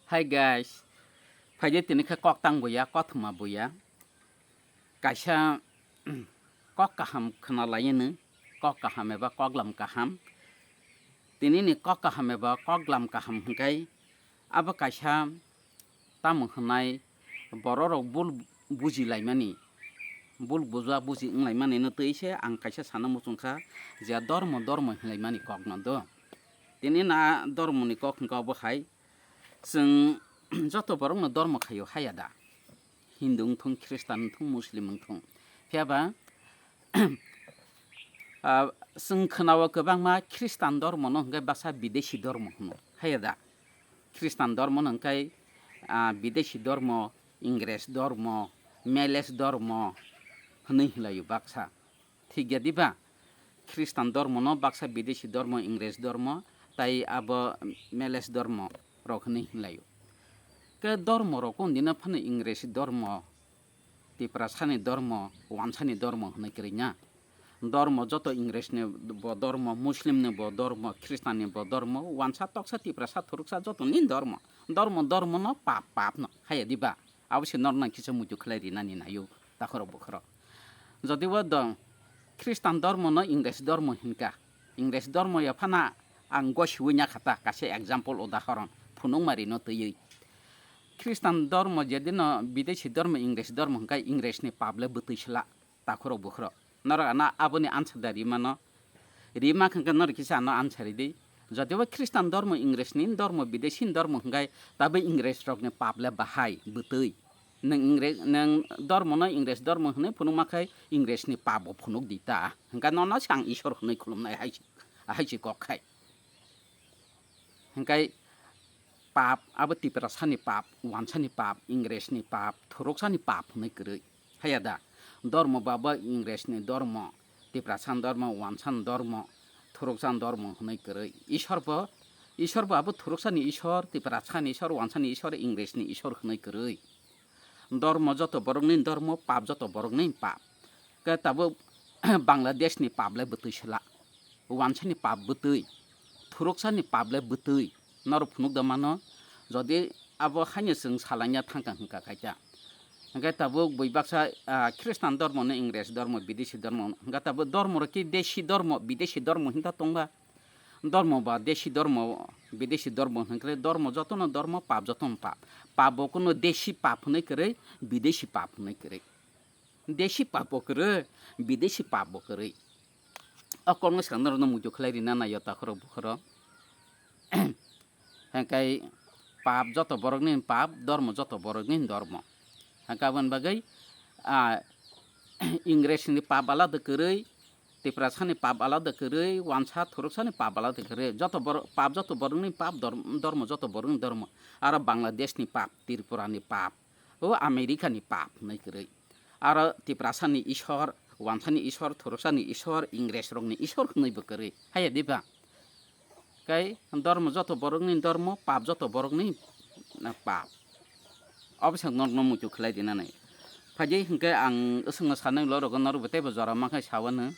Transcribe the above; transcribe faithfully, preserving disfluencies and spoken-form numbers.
Hi guys, phaidi tini khe kok tang buya, kothoma buya. Kaisa kok kaham khna laiyano, kok kaham eba koklam kaham. Tini ni kok kaham eba koklam kaham hwnkhe abo kaisa tamo hwnai borok rok bul buji laimani, bul buja buji wng laimani no twi se ang kaisa sana muchung kha je dormo dormo hinlaimani kok no do. Tini na dormo ni kok hwnkhe obo hai, chwng joto borok no dormo khaio haya da, Hindu wng thung, Khristan wng thung, Muslim wng thung, phiya ba ah, chwng khwnao kwbangma Khristan dormo no hwnkhe baksa bidesi dormo hwno, haya da? Khristan dormo no hwnkhe, ah, bidesi dormo, Ingres dormo, Meles dormo hwnwi hinlaio baksa. Thik ya diba? Khristan dormo no baksa bidesi dormo, Ingres dormo, tai abo Meles dormo rok hwnwi hinlaio. Khe dormo rok kondino phano Ingres dormo, Tiprasani dormo, Wansani dormo hwnwi kwrwi na. Dormo joto Ingresni bo dormo, Muslimni bo dormo, Khristanni bo dormo, Wansa, Toksa, Tiprasa, Thuruksa jotoni dormo. Dormo, dormono pap, papno. Haya diba? Abo se nornang kisa muitu khlai rinani naio, takhorok bukhorok. Jodibo do Khristan dormono Ingres dormo hinka. Ingres dormo ya phana ang gosiwi nya khata, kaisa example, udahoron, phunukma rino twiwi. Khristan dormo jedino bidesi dormo, Ingres dormo hwnkhai Ingresni pap le bwtwi sla, takhorok bukhorok. Norok ano aboni answer da rimano? Rimak hwnkhe norok kisa ano answer ridi. Jodibo Khristan dormo, Ingresni dormo, bidesini dormo hwnkhai tabo Ingres rokni pap le bahai bwtwi. Nwng Ingre-, nwng dormono Ingres dormo hwnwi phunukma khai Ingresni pap bo phunuk di ta. Hwnkhe nono se ang Isor hwnwi khulumnai hai se, hai se kok khai. Hwnkhe pap, abo Tiprasani pap, Wansani pap, Ingresni pap, Thuruksani pap hwnwi kwrwi. Haya da? Dormo ba bo Ingresni dormo, Tiprasani dormo, Wansani dormo, Thuruksani dormo hwnwi kwrwi. Isor bo, Isor bo abo Thuruksani Isor, Tiprasani Isor, Wansani Isor, Ingresni Isor hwnwi kwrwi. Dormo joto borokni dormo, pap joto borokni pap. Khe tabuk Bangladeshni pap le bwtwi sela. Wansani pap bwtwi, Thuruksani pap le bwtwi. Norok phunuk da mano, jodi abo haino chwng salangya thangkha hwnkha khaita. Hwnkhe tabuk bui baksa, ah, Khristan dormo no Ingres dormo, bidesi dormo, hwnkha tabuk dormo rok khe desi dormo, bidesi dormo hinta tongba. Dormo ba desi dormo, bidesi dormo hwnkhe dormo jotono dormo, pap jotono pap. Pap bo kuno desi pap hwnwi kwrwi, bidesi pap hwnwi kwrwi. Desi pap bo kwrwi, bidesi pap bo kwrwi. O kokno swkang norokno muitu khlai rina naio takhorok bukhorok. Hwnkhe pap joto borokni pap, dormo joto borokni dormo. Hwnkhe aboni bagwi, ah, Ingresni pap alada kwrwi, Tiprasani pap alada kwrwi, Wansa Thuruksani pap alada kwrwi, joto bor-, pap joto borokni pap, dor-, dormo joto borokni dormo. Aro Bangladeshni pap, Tripurani pap, o Americani pap hwnwi kwrwi. Aro Tiprasani Isor, Wansani Isor, Thuruksani Isor, Ingres rokni Isor hwnwi bo kwrwi. Haya diba? Kai dormo joto borokni dormo, pap joto borokni na pap. Obo se norokno muitu khlai rinani. Phaidi hwnkhe ang swngno sanai ulo rogo norokbo teibo jora mankhe sawano.